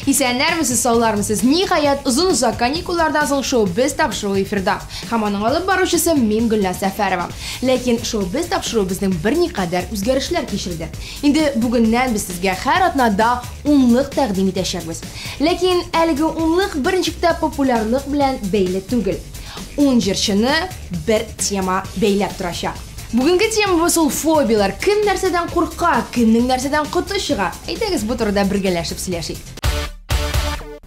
Исәннәрмесез, саулармысез? Ниһаять, озын-озак каникуллардан соң шоу-біз тапшыруы эфирда. Һәм аның алып баручысы мин, Гөлназ Сәфәрова. Ләкин шоу-біз тапшыруы безнең берникадәр үзгәрешләр кичерде. Инде бүгеннән без сезгә һәр атнада унлык тәкъдим итәчәкбез. Ләкин әлеге унлык берничек тә популярлык белән бәйле түгел. Ун җырчыны бер тема бәйләп торачак. Бүгенге темабыз ул фобияләр. Кем нәрсәдән курка, кемнең нәрсәдән коты чыга? Әйдәгез, бу турыда бергәләшеп сөйләшик.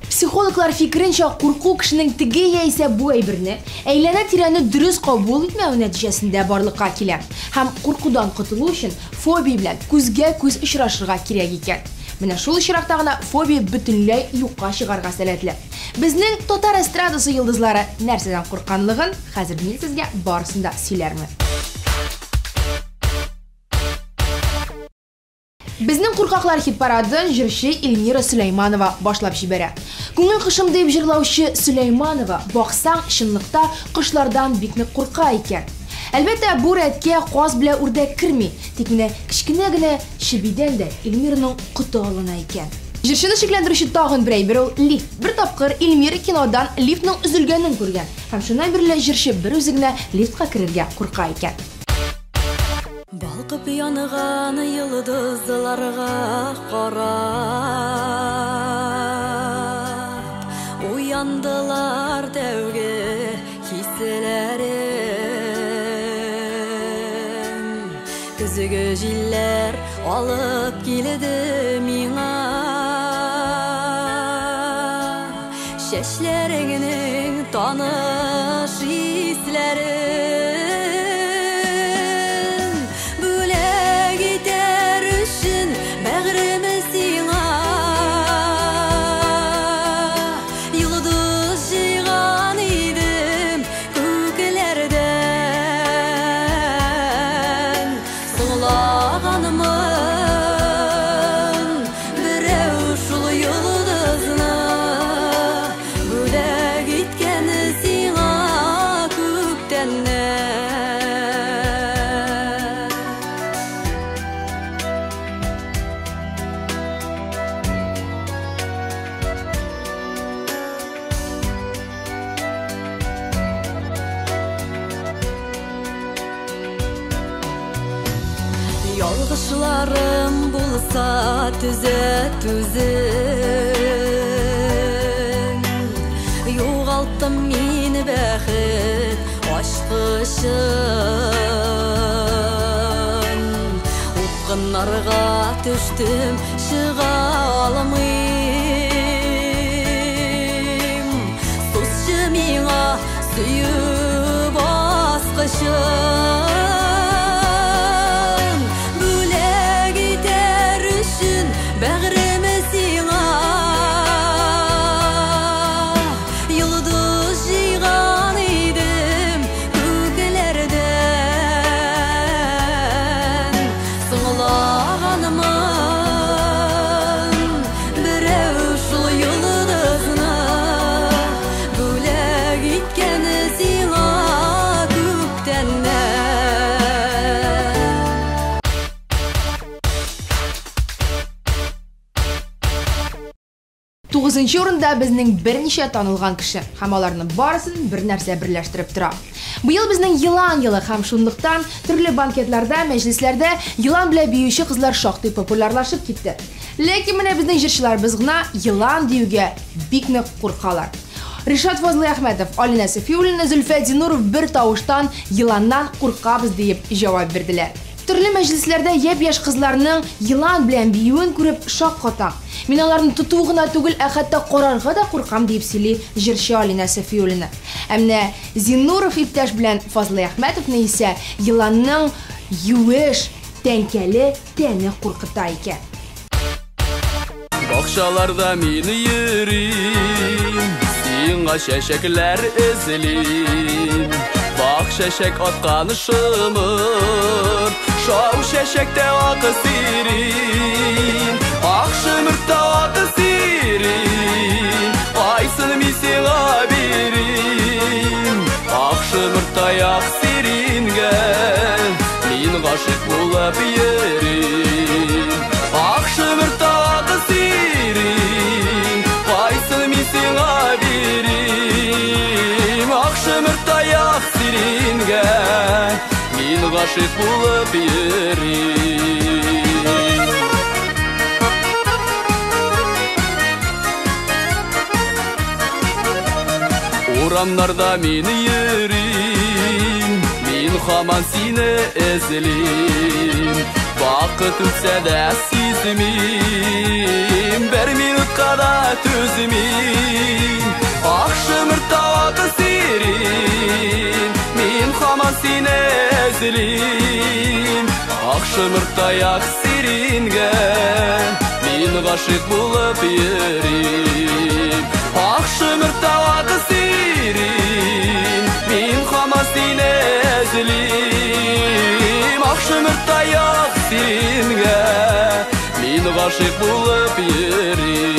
Психологлар фикеренчә, курку кешенең теге яисә бу әйберне, әйләнә-тирәне дөрес кабул итмәве нәтиҗәсендә барлыкка килә. Һәм куркудан котылу өчен фобия белән күзгә-күз очрашырга кирәк икән. Менә шул очракта гына фобия бөтенләй юкка чыгарга сәләтле. Безнең татар эстрадасы йолдызлары нәрсәдән куркканлыгын хәзер мин сезгә барысын да сөйләрмен. Безнең куркаклар хит-парадын җырчы Эльмира Сөләйманова башлап җибәрә. Күңел кошым дип җырлаучы Сөләйманова, баксаң, чынлыкта кошлардан бик нык курка икән. Әлбәттә, бу рәткә каз белән үрдәк керми, тик менә кечкенә генә чебидән дә Эльмираның коты алына икән. Җырчыны шикләндерүче тагын бер әйбер ул лифт. Бер тапкыр Эльмира кинодан лифтның өзелгәнен күргән һәм шуннан бирле җырчы бер үзе генә лифтка керергә курка икән. Балкып янган йолдызларга карап, уяндылар тәүге хисләрем. Көзге җилләр алып килде миңа, чәчләреңнең таныш исләрен. Бүләк итәр өчен бәгъреме сиңа, йолдыз җыйган идем күкләрдән. Соңлаганмын берәү шул йолдызны бүләк иткән сиңа күктәннән. Ялгышларым булса төзәт үзең, югалттым мин бәхет ачкычын. Упкыннарга төштем, чыга алмыйм. Сузчы миңа сөю баскычын. Бүләк итәр өчен бәгъреме сиңа, йолдыз җыйган идем күкләрдән. Соңлаганмын берәү шул йолдызны бүләк иткән сиңа күктәннән. Тугызынчы урында безнең берничә танылган кеше, һәм аларны барысын бер нәрсә берләштереп тора. Быел безнең елан елы, һәм шунлыктан төрле банкетларда, мәҗлесләрдә елан белән биюче кызлар шактый популярлашып китте. Ләкин менә безнең җырчыларыбыз гына елан диюгә бик нык куркалар. Ришат Фазлыәхмәтов, Алинә Сафиуллина, Зөлфә Зинуров бер тавыштан еланнан куркабыз диеп җавап бирделәр. Төрле мәҗлесләрдә япь-яшь кызларның елан белән биюен күреп шаккатам. Мин аларны тоту гына түгел, ә хәтта карарга да куркам диеп сөйли җырчы Алинә Сафиуллина. Ә менә Зинуров иптәш белән Фазлыәхмәтовны исә еланның юеш, тәңкәле тәне куркыта икән. Бакчаларда мин йөрим, сиңа чәчәкләр эзлим. Бак чәчәк аткан шымыр, шау чәчәктә ак сирин. Ак шымырта ак сирин, кайсын мин сиңа бирим. Ак шымырта ак сирингә мин гашыйк булып йөрим. Ак шымырта ак сирин, гашыйк булып йөрим. Урамнарда мин йөрим, мин һаман сине эзлим. Вакыт үтсә дә сизмим, бер минутка да түзмим. Ак шымырт таваты сирин, мин һаман сине эзлим. Ак шымырт таяк сирингә, мин гашыйк булып йөрим. Ак шымырт таваты сирин, мин һаман сине эзлим. Ак шымырт таяк сирингә, мин гашыйк булып йөрим.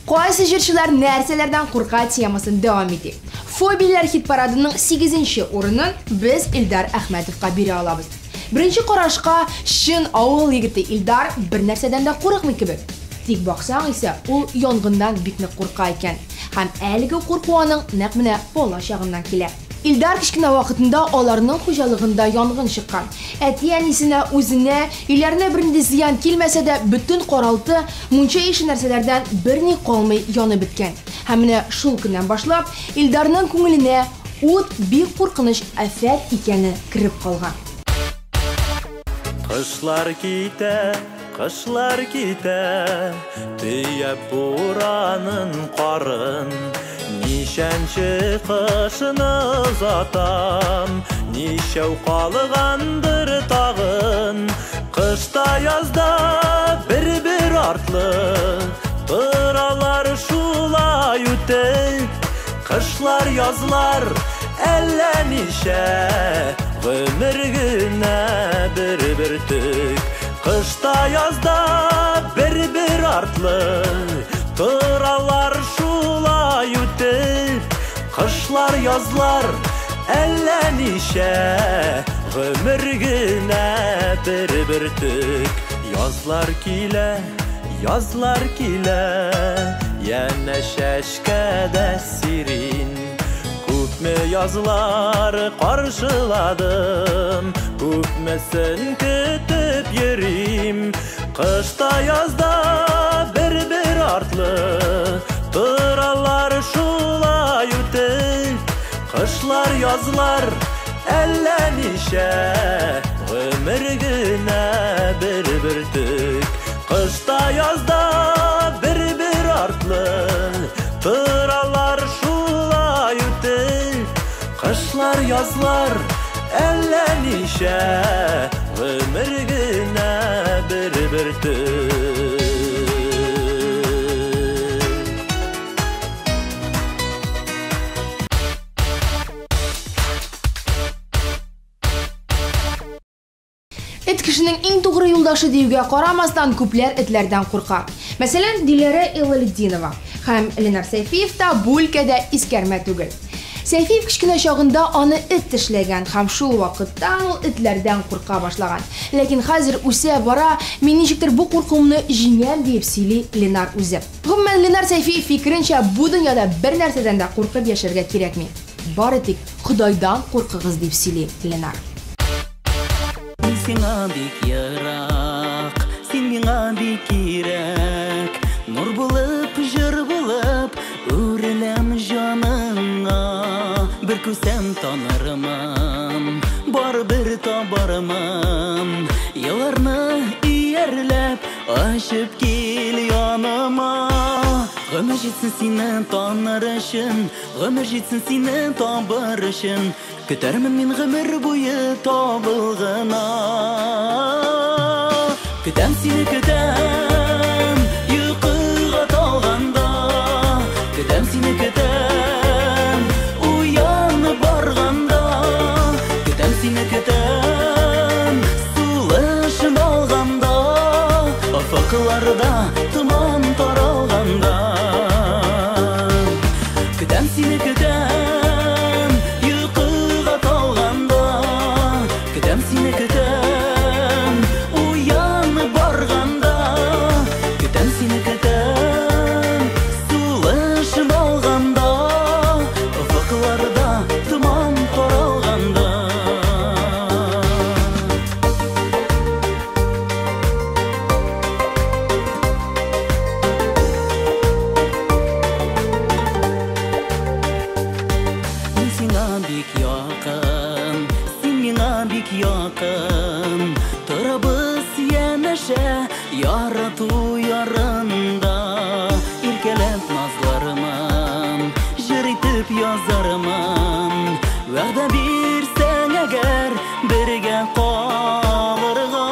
Кайсы җырчылар нәрсәләрдән курка темасын дәвам итик. Фобияләр хит-парадының 8-нче урынын без Илдар Әхмәтовка бирә алабыз. Беренче карашка чын авыл егете Илдар бер нәрсәдән дә курыкмый кебек. Тик баксаң исә, ул янгыннан бик нык курка икән. Һәм әлеге курку аның нәкъ менә бала чагыннан килә. Илдар кечкенә вакытында аларның хуҗалыгында янгын чыккан. Әти-әнисенә, үзенә, өйләренә бернинди зыян килмәсә дә, бөтен каралты, мунча ише нәрсәләрдән берни калмый янып беткән. Һәм менә шул көннән башлап Илдарның күңеленә ут бик куркыныч афәт икәне кереп калган. Кышлар китә, кышлар китә, төяп буранын карын. Ничәнче кышны озатам, ничәү калгандыр тагын. Кышта язда бер-бер артлы, торалар шулай үтеп. Кышлар язлар әллә ничә, гомер генә бер бөртек. Кышта язда бер-бер артлы, торалар шулай үтеп. Кышлар язлар әллә ничә, гомер генә бер бөртек. Язлар килә, язлар килә, янә чәчкәдә сирин. Күпме язлар каршыладым, күпмесен көтеп йөрим. Кышта язда бер-бер артлы, торалар шулай үтеп. Кышлар язлар әллә ничә, гомер генә бер бөртек. Кышта язда бер-бер артлы, торалар шулай үтеп. Кышлар язлар әллә ничә, гомер генә бер бөртек. Эт кешенең иң тугры юлдашы диюгә карамастан, күпләр этләрдән курка. Мәсәлән, Диләрә Илалетдинова һәм Ленар Сәйфиев та бу өлкәдә искәрмә түгел. Сәйфиев кечкенә чагында аны эт тешләгән һәм шул вакыттан ул этләрдән курка башлаган. Ләкин хәзер үсә бара, мин ничектер бу куркуымны җиңәм диеп сөйли Ленар үзе. Гомумән, Ленар Сәйфиев фикеренчә, бу дөньяда бер нәрсәдән дә куркып яшәргә кирәкми. Бары тик Худайдан куркыгыз дип сөйли Ленар. Мин сиңа бик ерак, син миңа бик кирәк. Нур булып, җыр булып, үреләм җаныңа. Бер күрсәм танырмын, барыбер табармын. Елларны иярләп, ачып кил яныма. Гомер җитсен сине таныр өчен, гомер җитсен сине табыр өчен. Көтәрмен мин гомер буе табылгына. Көтәм сине, көтәм, йокыга талганда. Көтәм сине, көтәм, уянып барганда. Көтәм сине, көтәм, сулышым алганда. Офыкларда томан таралганда. Көтәм сине, көтәм, йокыга талганда. Көтәм сине, көтәм, уянып барганда. Көтәм сине, көтәм, итеп язармын. Вәгъдә бирсәң әгәр бергә калырга.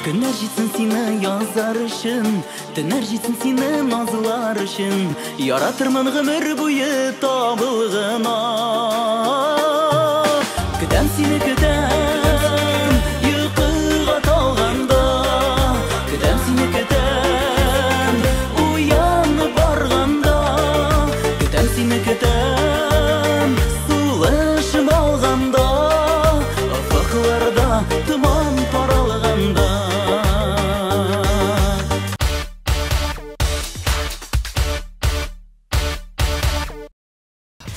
Көннәр җитсен сине язар өчен, төннәр җитсен сине назлар өчен. Яратырмын гомер буе табылгына. Көтәм сине, көтәм, йокыга талганда. Көтәм сине, көтәм, уянып барганда. Көтәм сине, көтәм, сулышым алганда. Офыкларда томан таралганда.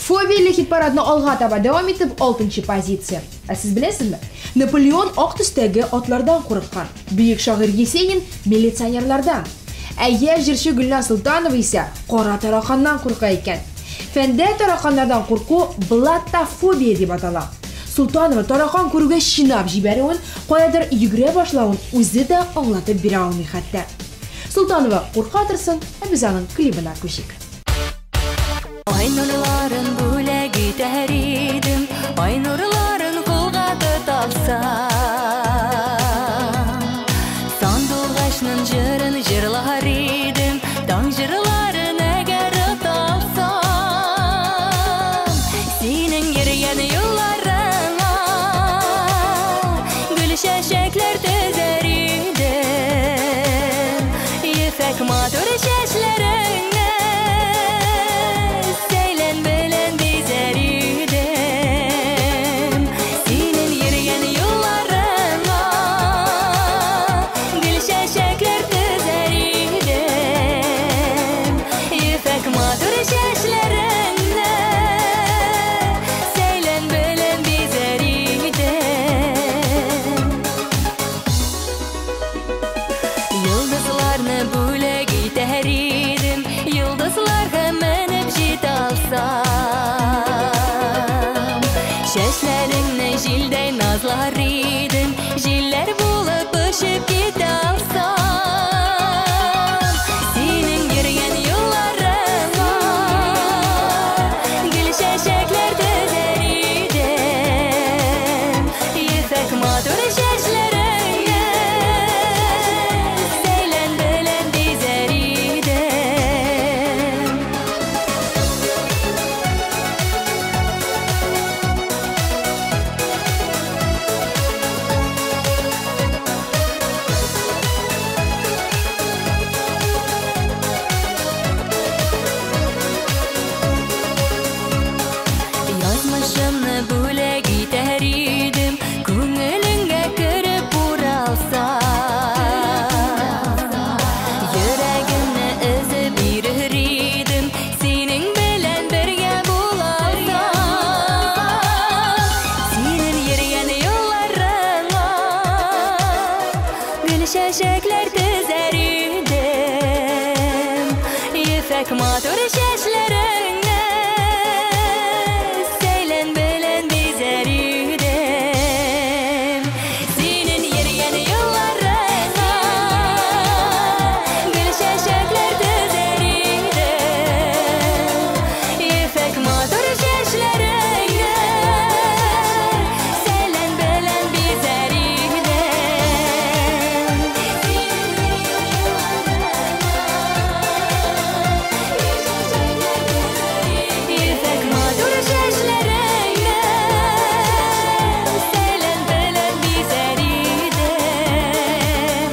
Фобияле хит-парадны алга таба дәвам итеп, 6 позиция. Ә сез беләсезме? Наполеон ак төстәге атлардан курыккан. Бөек шагыйрь Есенин милиционерлардан. Ә яшь җырчы Гөлназ Солтанова исә кара тараканнан курка икән. Фәндә тараканнардан курку блатофобия дип атала. Солтанова таракан күрүгә чинап җибәрүен, каядыр йөгерә башлавын үзе дә аңлатып бирә алмый хәтта. Солтанова курка торсын, ә без аның клибына күчик. Ай нурларын бүләк итәр идем, ай нурларын кулга тоталсам. Сандугачның җырын җырлар идем, таң җырларын әгәр оталсам. Синең йөргән юлларыңа гөл чәчәкләр төзәр идем. Ефәк матур чәчләреңне сәйлән белән бизәр идем. Синең йөргән юлларыңа гөл чәчәкләр төзәр идем. Ефәк матур чәчләреңне сәйлән белән бизәр идем. Йолдызларны бүләк итәр идем, йолдызларга менеп җитә алсам. Чәчләреңне җилдәй назлар идем, җилләр булып очып китә алсам. Синең йөргән юлларыңа гөл чәчәкләр төзәр идем. Ефәк матур чәчләреңне сәйлән белән бизәр идем. Язмышымны бүләк итәр идем, күңелеңгә кереп уралсам. Йөрәгемне өзеп бирер идем, синең белән бергә булалсам. Синең йөргән юлларыңа гөл чәчәкләр төзәр идем. Ефәк матур чәчләреңне сәйлән белән бизәр идем. Синең йөргән юлларыңа гөл чәчәкләр төзәр идем. Ефәк матур чәчләреңне сәйлән белән бизәр идем. Ефәк матур чәчләреңне сәйлән белән бизәр идем.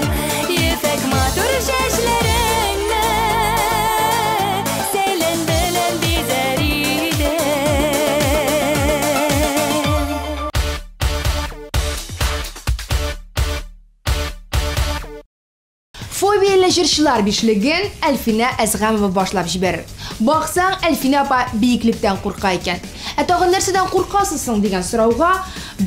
Ефәк матур чәчләреңне сәйлән белән бизәр идем. Фобияле җырчылар бишлеген Әлфинә Әзгамова башлап җибәрер. Баксаң, Әлфинә апа биеклектән курка икән. Ә тагын нәрсәдән куркасың соң дигән сорауга,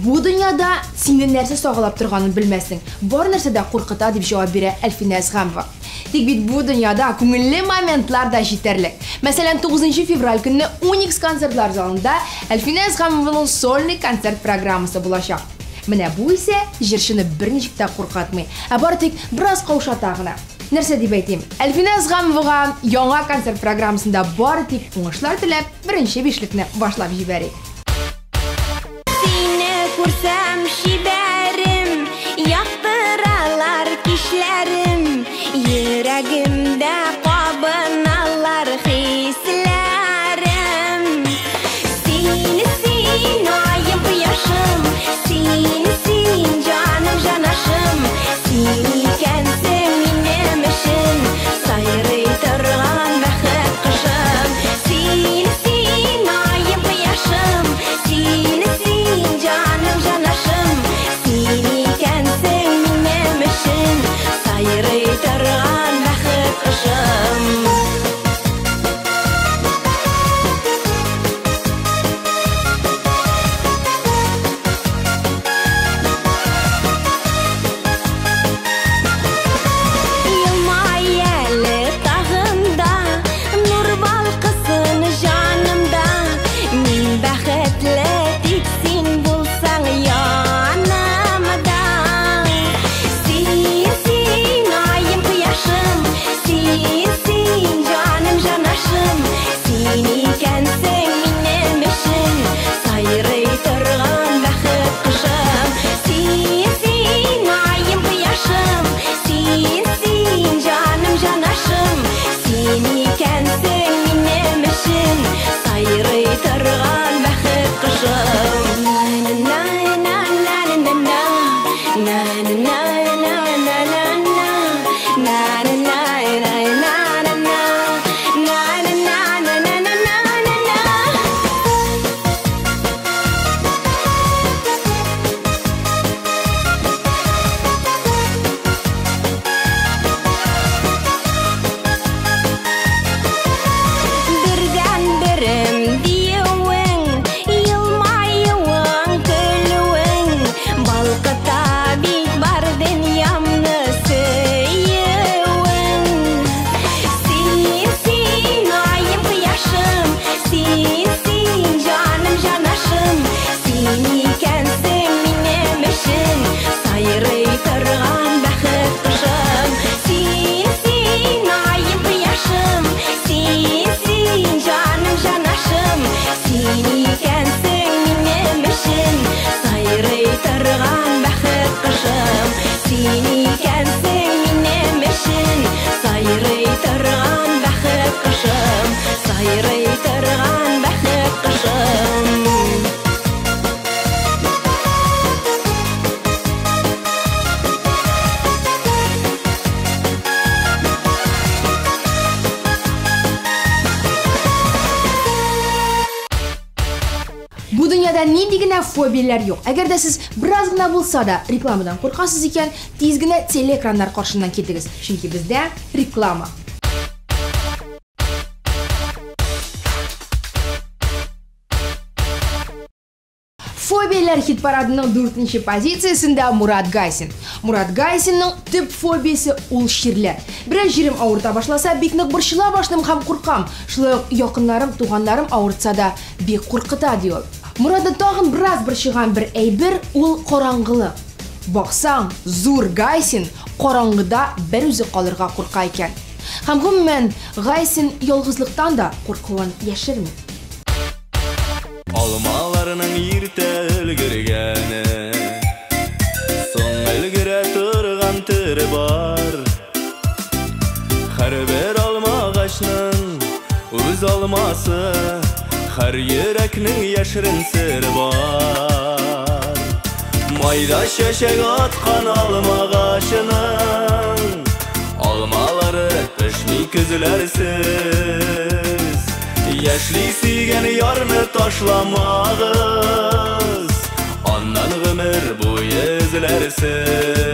бу дөньяда сине нәрсә сагалап торганын белмәсең. Бар нәрсә дә куркыта дип җавап бирә Әлфинә Әзгамова. Тик бит бу дөньяда күңелле моментлар да җитәрлек. Мәсәлән, 9 февраль көнне Уникс концертлар залында Әлфинә Әзгамованың сольный концерт программасы булачак. Менә бу исә җырчыны берничек тә куркытмый, ә бары тик бераз каушата гына. Нәрсә дип әйтим? Әлфинә Әзгамовага яңа концерт программасында бары тик уңышлар теләп, беренче бишлекне башлап җибәрик. Сине күрсәм чибәрем, яктыралар кичләрем, йөрәгемдә кабыналар хисләрем. Син, син, аем кояшым, син, син, җаным җанашым, син икәнсең минем өчен сайрый торган бәхет кошым. Син, син, аем кояшым, син, син, җаным җанашым, син икәнсең минем өчен сайрый торган бәхет кошым. Елмай әле тагын да, нур балкысын җанымда. Мин бәхетле, тик син булсаң янымда. Син, син, аем кояшым, син, син, җаным җанашым, син икәнсең минем өчен сайрый торган бәхет кошым. Син, син, аем кояшым, син, син, җаным җанашым, син икәнсең минем өчен сайрый торган бәхет кошым. На-на-на-на-на-на-на, на-на-на-на-на-на-на, на-на-на-на-на-на-на, на-на-на-на-на-на-на. Бердән берем диюең, елмаюың, көлүең, балкыта бит бар дөньямны сөюең. Син, син, аем кояшым, син, син, җаным җанашым, син икәнсең минем өчен сайрый торган бәхет кошым. Син, син, аем кояшым, син, син, җаным җанашым, син икәнсең минем өчен сайрый торган бәхет кошым. Син икәнсең минем өчен сайрый торган бәхет кошым, сайрый торган бәхет кошым. Бу дөньяда нинди генә фобияләр юк. Әгәр дә сез бераз гына булса да рекламадан куркасыз икән, тиз генә телеэкраннар каршыннан китегез, чөнки бездә реклама. Фобияләр хит-парадының 4-нче позициясендә Мурат Гайсин. Мурат Гайсинның төп фобиясе ул чирләр. Берәр җирем авырта башласа, бик нык борчыла башлыйм һәм куркам. Шулай ук якыннарым, туганнарым авыртса да бик куркыта, ди ул. Муратны тагын бераз борчыган бер әйбер ул караңгылык. Баксаң, зур Гайсин караңгыда бер үзе калырга курка икән. Һәм гомумән, Гайсин ялгызлыктан да куркуын яшерми. Алмаларның иртә өлгергәне, соң өлгерә торган төре бар. Һәрбер алма агачның үз алмасы, һәр йөрәкнең яшерен сере бар. Майда чәчәк аткан алма агачының алмалары пешми көзләрсез. Яшьли сөйгән ярны ташламагыз, аннан гомер буе эзләрсез.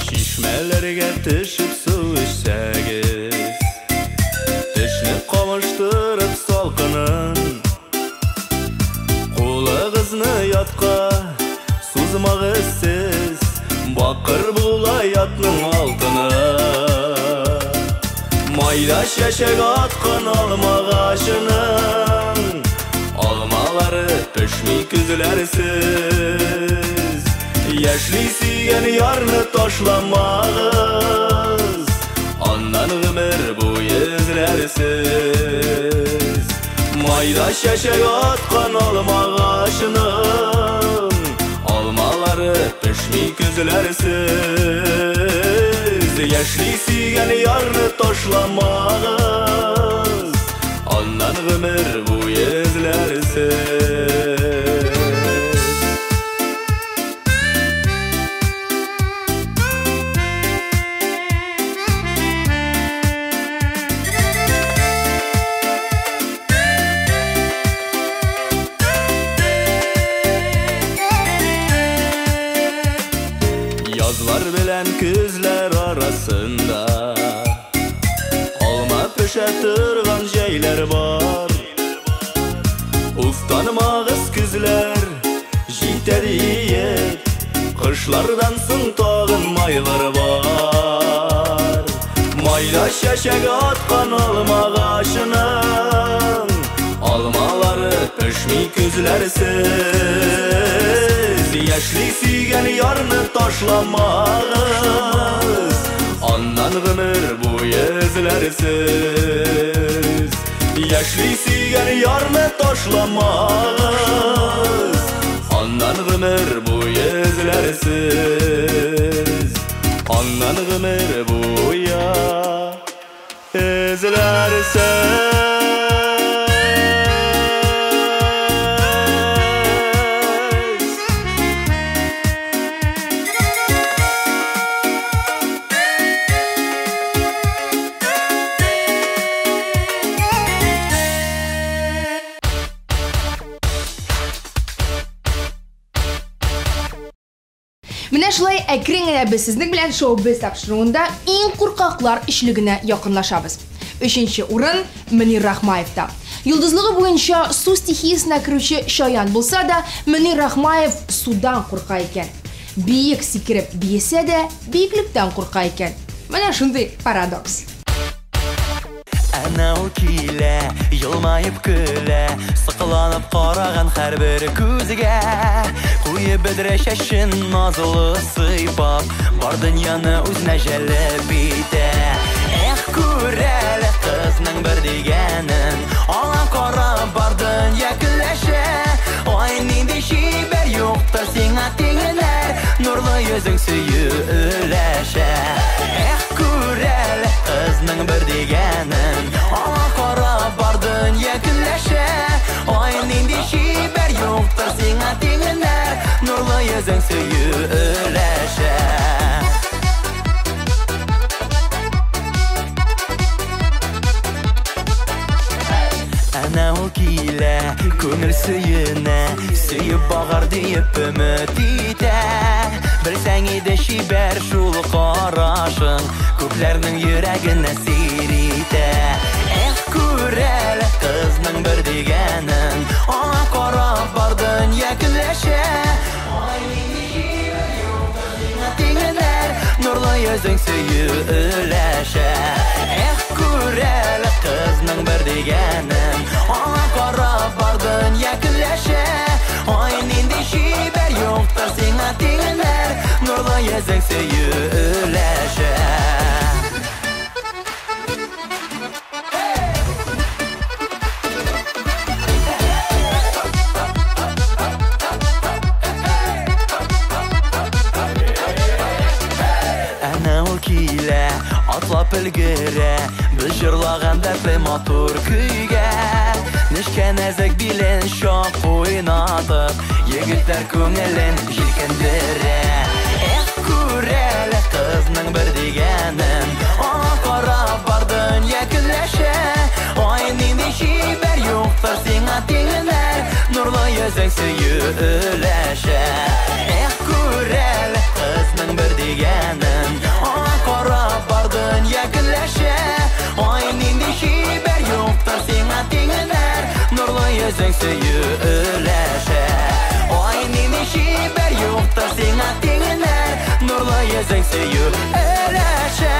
Чишмәләргә төшеп су эчсәгез, тешне кавыштырып салкынын, кулыгызны яткан Майда чәчәк аткан алмагачының алмалары пешми көзләрсез. Яшьли сөйгән ярны ташламагыз, аннан гомер буе эзләрсез. Майда чәчәк аткан алмагачының алмалары пешми көзләрсез. Яшьли сөйгән ярны ташламагыз, аннан гомер буе эзләрсез. Язлар белән көзләр арасында алма пешә торган җәйләр бар. Уфтанмагыз, көзләр җитә диеп, кышлардан соң тагын майлар бар. Майда чәчәк аткан алмагачының алмалары пешми көзләрсез. Яшьли сөйгән ярны ташламагыз, аннан гомер буе эзләрсез. Яшьли сөйгән ярны ташламагыз, аннан гомер буе эзләрсез. Аннан гомер буе эзләрсез. Менә шулай әкрен генә без сезнең белән шоу-біз тапшыруында иң куркаклар өчлегенә якынлашабыз. Өченче урын Мөнир Рахмаевта. Йолдызлыгы буенча су стихиясенә керүче чаян булса да, Мөнир Рахмаев судан курка икән. Биек сикереп биесә дә, биеклектән курка икән. Менә шундый парадокс. Әнә ул килә, елмаеп көлә, сыкланып караган һәрбер күзгә. Куеп бөдрә чәчен назлы сыйпап, бар дөньяны үзенә җәлеп итә. Эх, күр әле кызның бер дигәнен, аңа карап бар дөнья көләшә. Ай, нинди чибәр, юктыр сиңа тиңнәр, нурлы йөзең сөю өләшә. Эх, күр әле кызның бер дигәнен, аңа карап бар дөнья көләшә. Ай, нинди чибәр, юктыр сиңа тиңнәр, нурлы йөзең сөю өләшә. Әнә ул килә, күңел сөенә, сөеп багар диеп өмет итә. Белсәң иде чибәр шул карашың, күпләрнең йөрәген әсир итә. Эх, күр әле кызның бер дигәнен, аңа карап бар дөнья көләшә. Ай, нинди чибәр, юктыр сиңа тиңнәр, нурлы йөзең сөю өләшә. Эх, күр әле кызның бер дигәнен, аңа карап бар дөнья көләшә. Ай, нинди чибәр, юктыр сиңа тиңнәр, нурлы йөзең сөю өләшә. Әнә ул килә, атлап өлгерә, без җырлаган дәртле матур көйгә. Нечкә нәзек билен чак уйнатып, егетләр күңелен җилкендерә. Эх, күр әле кызның бер дигәнен, аңа карап бар дөнья көләшә. Ай, нинди чибәр, юктыр сиңа тиңнәр, нурлы йөзең сөю өләшә. Эх, күр әле кызның бер дигәнен, аңа карап бар дөнья көләшә. Ай, нинди чибәр, юктыр сиңа тиңнәр, нурлы йөзең сөю өләшә. Ай, нинди чибәр, юктыр сиңа тиңнәр, нурлы йөзең сөю өләшә.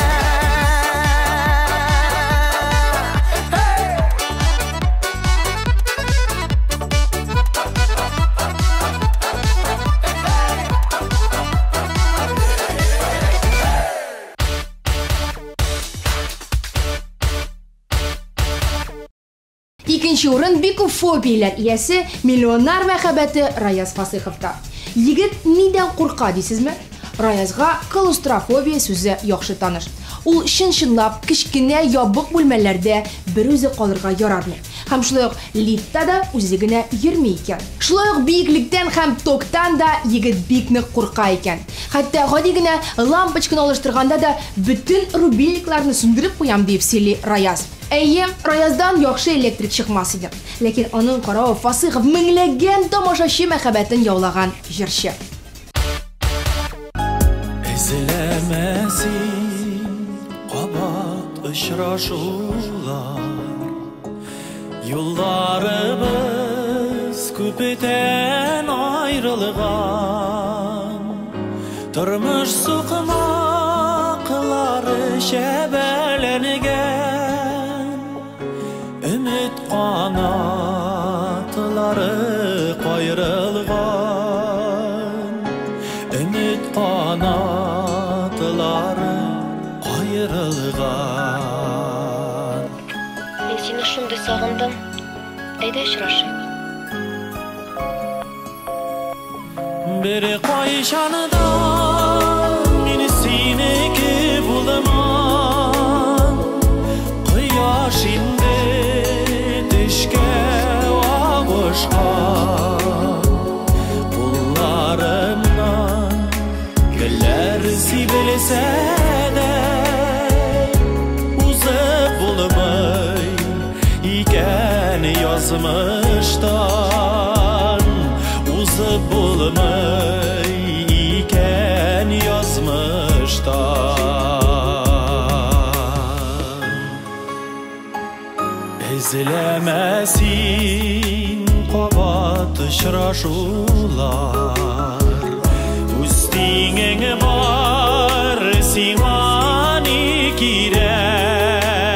Икенче урын бик күп фобияләр иясе, миллионнар мәхәббәте Раяз Фасыйховта. Егет нидән курка дисезме? Раязга клаустрофобия сүзе яхшы таныш. Ул чын-чынлап кечкенә ябык бүлмәләрдә берүзе калырга яратмый. Һәм шулай ук лифтта да үзе генә йөрми икән. Шулай ук биеклектән һәм токтан да егет бик нык курка икән. Хәтта гади генә лампочканы алыштырганда да бөтен рубильникларны сүндереп куям, диеп сөйли Раяз. Әйе, Раяздан яхшы электрик чыкмас иде. Ләкин аның каравы Фасыйхов меңләгән тамашачы мәхәббәтен яулаган җырчы. Эзләмә син кабат очрашулар. Юлларыбыз күптән аерылган. Тормыш сукмаклары чәбәләнгән. Өмет канатлары каерылган. Өмет канатлары каерылган. Мин сине шундый сагындым. Әйдә очрашыйк. Бер кайчан да мин синеке булмам. Кояш инде төшкә авышкан. Кулларымнан гөлләр сибелсә дә, узып булмый икән язмыштан. Узып булмый икән язмыштан. Эзләмә син кабат очрашулар. Үз тиңең бар, сиңа ни кирәк?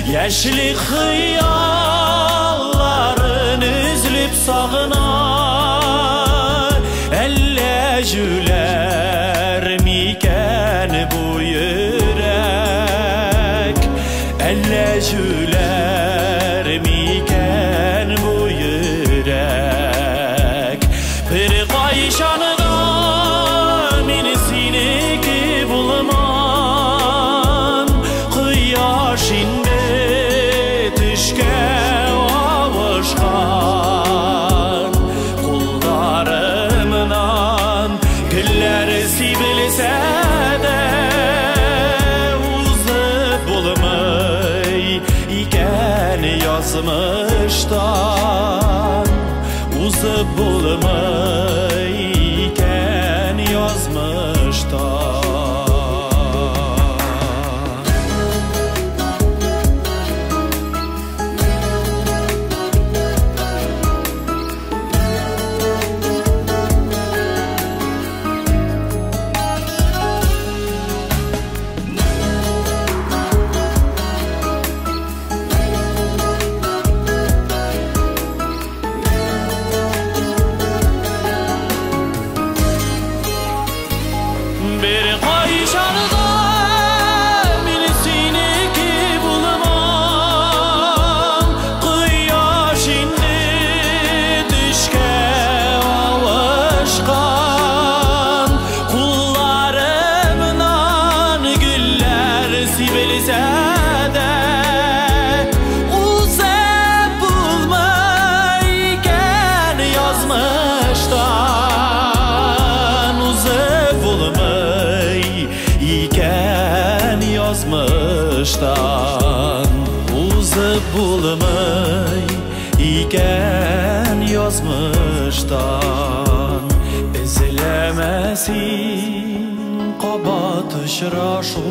Яшьлек хыялларын өзелеп сагына. Әллә җүләр микән бу йөрәк? Әллә җүләр микән бу йөрәк? Бер кайчан да мин синеке булмам. Кояш инде төшкә авышкан. Кулларымнан гөлләр сибелсә дә, узып булмый икән язмыштан. Узып булмый икән язмыштан. Бер кайчан да мин синеке булмам. Кояш инде төшкә авышкан. Кулларымнан гөлләр сибелсә дә, узып булмый икән язмыштан. Узып булмый икән язмыштан. Узып булмый икән язмыштан. Эзләмә син кабат очрашулар.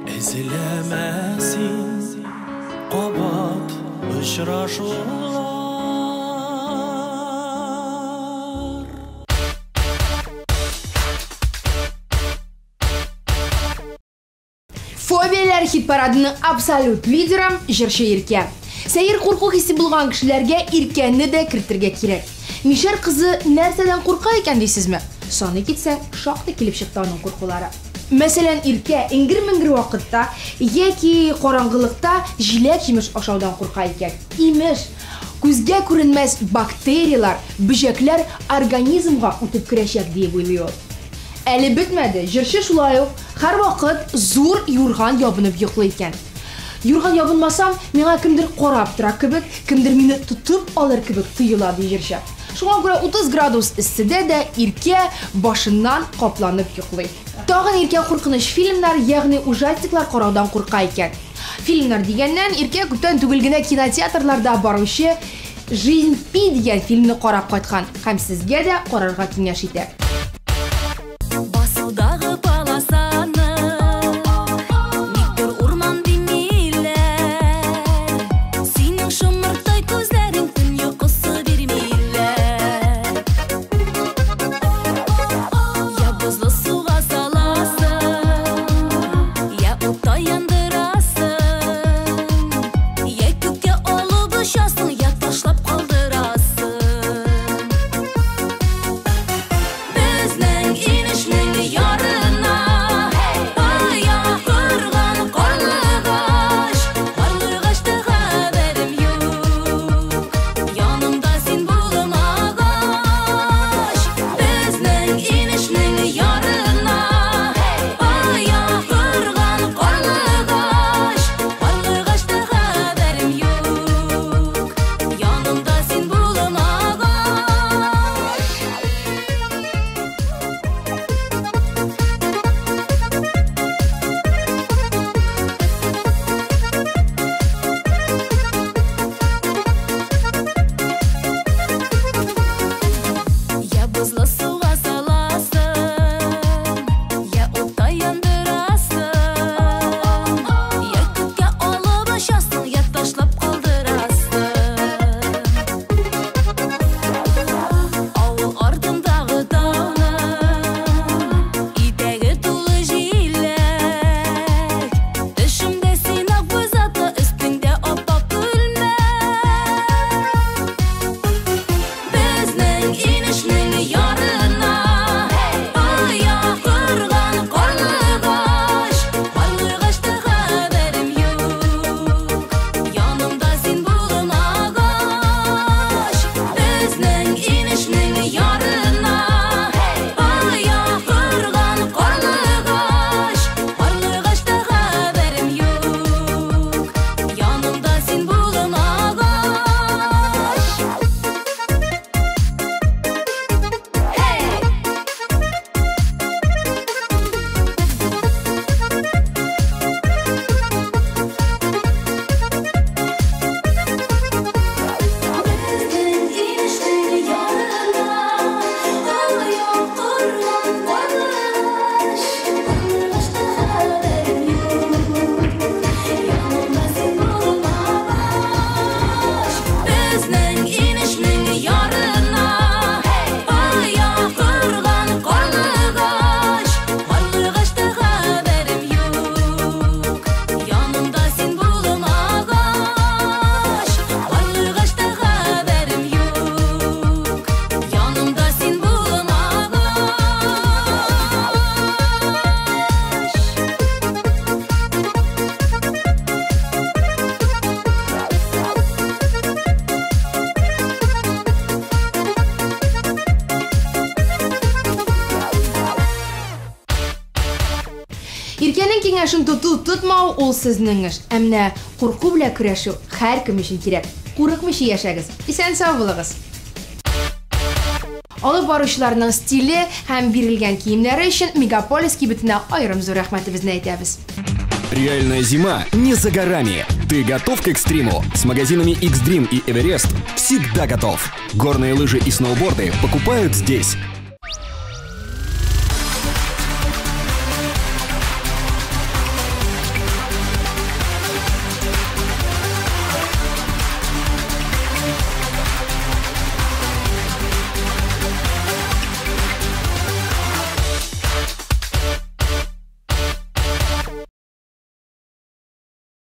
Эзләмә син кабат очрашулар. Фобияләр хит-парадының абсолют лидеры җырчы Иркә. Сәер курку хисе булган кешеләргә Иркәне дә кертергә кирәк. Мишәр кызы нәрсәдән курка икән дисезме? Саный китсәң, шактый килеп чыкты аның куркулары. Мәсәлән, Иркә эңгер-меңгер вакытта яки караңгылыкта җиләк-җимеш ашаудан курка икән. Имеш, күзгә күренмәс бактерияләр, бөҗәкләр организмга үтеп керәчәк диеп уйлый ул. Әле бетмәде, җырчы шулай ук һәрвакыт зур юрган ябынып йоклый икән. Юрган ябынмасам, миңа кемдер карап тора кебек, кемдер мине тотып алыр кебек тоела, ди җырчы. Шуңа күрә 30 градус эсседә дә Иркә башыннан капланып йоклый. Тагын Иркә куркыныч фильмнар, ягъни ужастиклар караудан курка икән. Фильмнар дигәннән, Иркә күптән түгел генә кинотеатрларда баручы Жизнь Пи дигән фильмны карап кайткан һәм сезгә дә карарга киңәш итә. Басудагы полосаны никтер урман димиләр. Синең шомырттай күзләрең төн йокысы бирмиләр. Я бозлы суга саласың, я утта яндырасың, я күккә алып очасың, я ташлап калдырасың. Безнең инешнең ярына оя корган карлыгач, карлыгачта хәбәрем юк, янымда син булмагач. Безнең инешнең ярына оя корган карлыгач, карлыгачта хәбәрем юк, янымда син булмагач. Я бозлы суга саласың, я утта яндырасың, я күккә алып очасың, я ташлап калдырасың. Авыл артындагы тауның итәге тулы җиләк. Төшемдә син акбүз атлы, өстеңдә ап-ак күлмәк. Безнең инешнең ярына оя корган карлыгач, карлыгачта хәбәрем юк, янымда син булмагач. Безнең инешнең ярына оя корган карлыгач, карлыгачта хәбәрем юк, янымда син булмагач. Hey! Безнең инешнең ярына оя корган карлыгач, карлыгачта хәбәрем юк, янымда син булмагач. Безнең инешнең ярына оя корган карлыгач, карлыгачта хәбәрем юк, янымда син булмагач. Карлыгачта хәбәрем юк, янымда син булмагач. Иркәнең киңәшен тоту тотмау ул сезнең эш. Ә менә курку белән көрәшү һәркем өчен кирәк. Курыкмыйча яшәгез. Исән-сау булыгыз. Алып баручыларның стиле һәм бирелгән киемнәре өчен Мегаполис кибетенә аерым зур рәхмәтебезне әйтәбез. Реальная зима не за горами. Ты готов к экстриму? С магазинами X-Dream и Эверест всегда готов. Горные лыжи и сноуборды покупают здесь.